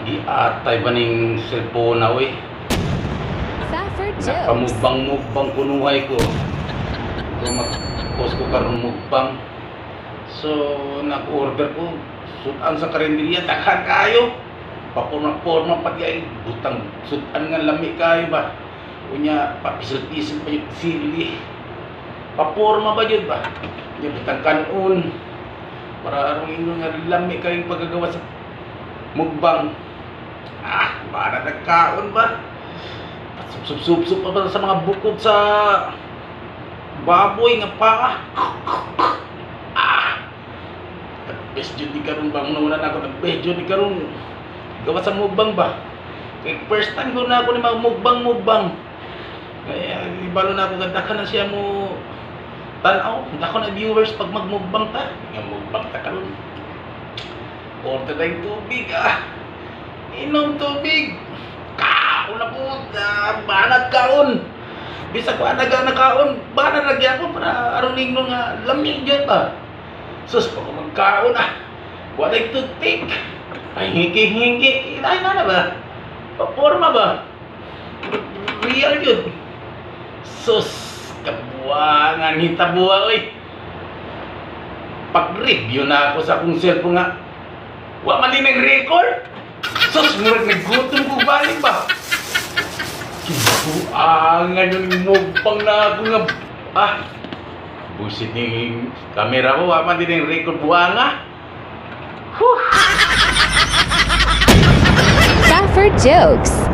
Giatay ba ning cellphone na, uy? Faffer jokes. Nakamukbang-mukbang kunuhay ko. Kung mag-post ko karon mukbang. So, nag-order ko. Sudan sa karinderya, daghan kayo. Paporma-porma pa di ay butang sudan nga lami kayo ba. Unya, papisil-pisil pa yung sili. Paporma ba yun ba? Unya, butang kanon. Para arong ingon nga lami kayong pagkagawa sa mukbang. Ah, para nagkaon ba? Sup-sup-sup pa ba sa mga bukod sa baboy nga paa. Ah! The best jud ni karon ba? Una na ako, the best jud ni karon. Gawa sa mukbang ba? Kay first time ko na ako ni mga mukbang-mukbang. Kaya ibalo na ako ganda na siya mo tanaw. Dako na viewers pag magmukbang ta. Nga mukbang ta karon. Order na yung tubig ah. Inom tubig. Kaon na po. Ah, banat kaon. Bisag wa na kaon, banat ra gyapon para aron ningno nga lami gyud ba. Sus, pag magkaon ah. Walay toothpick. Ay, hingki-hingki. Ay, na na ba? Paporma ba? Real yun. Sus, kabuangan hitabuha, oy. Pag-review na ako sa akong cellphone nga, wa man din record. Sus, murag naggutom ko balik ba? Kinabuangan yung mukbang na ako nga. Ah, busit ni kamera ko, wa man din record, buanga. Whew. Faffer jokes.